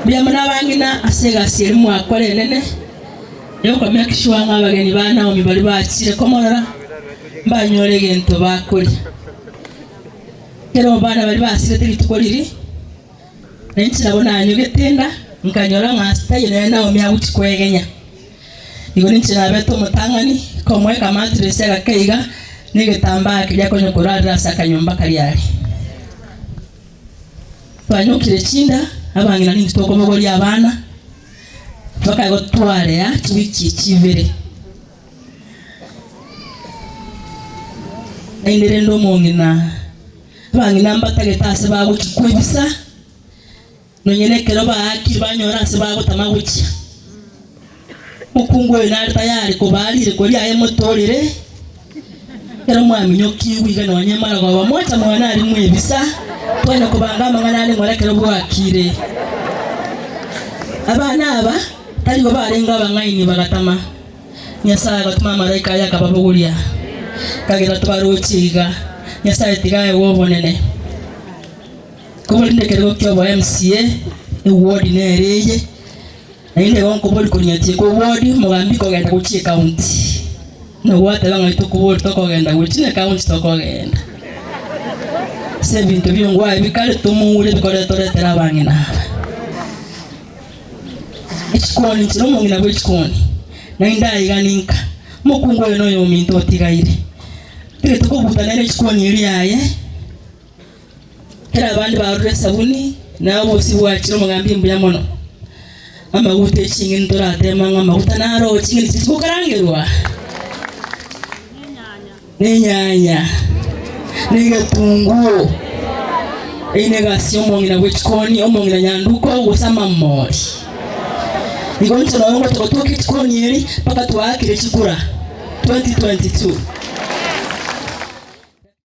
Mbuya mono abang'ina ase egasi eria mwakora enene y'oko make sure ng'a abageni ba Naomi baria bachire komorora mbanyore egento bakoria. Ekero abana baria basirete rituko riria, na inche nabo nanyogete enda, nkanyora ng'a ase taiyo nere Naomi agochia kwegenya. Igo ninche nabete omotang'ani komoa ekamatiresi agake iga, na egetambaa keria akonya korarera ase akanyomba karia are. Twanyokire chinda, abang'ina nintwe tokobogoria abana, bakagotwarea chiwiki echi ibere. Naende rende omong'ina, abang'ina mbatagete ase bagochia kwebisa, Nonya nekero baakire banyora ase bagotama gochia. Omokungu oyo nare tayari kobaa ririko riaye motoorere, ekero mwaminyokigwe iga nonya maragoba mwacha mwane aria mwebisa, twanya kobanga amang'ana ande ng'ora ekero bwakire. Abana aba taribo barenge abang'aini bagatama, Nyasae agatoma amalaika aye akababogoria, kagera tobaroche iga. Nyasae tiga aegwe obonene. Nkoborinde ekerogo ki'obo MCA, eward nere eye, naende igo nkobori korinyatie kwa eward, omogambi kogenda gochia ecounty. Buna gwateba ng'a tokobori tokogenda gochia na ecounty tokogenda. Ase ebinto biongo bikare tomoure bikore toretere abang'ina aba. Echikoni inche nomong'ina bwe echikoni, naende aiga ninka, omokungu oyo noyominto otigaire. Tari tokobuta nere echikoni eria yaye. Ekero abande barure esabuni, na obosio bwachire omogambi mbuya mono. Amaguta e ching'eni toratema ng'a amaguta naro ching'eni chiria chigokarangerwa, na enyanya, na egetunguo. Eyio na egasi ya omong'ina bwe chikoni, omong'ina nyanduko gose amamori. Igo inche noyo ngocha gotoka echikoni eri mpaka twaakire chikura 2022.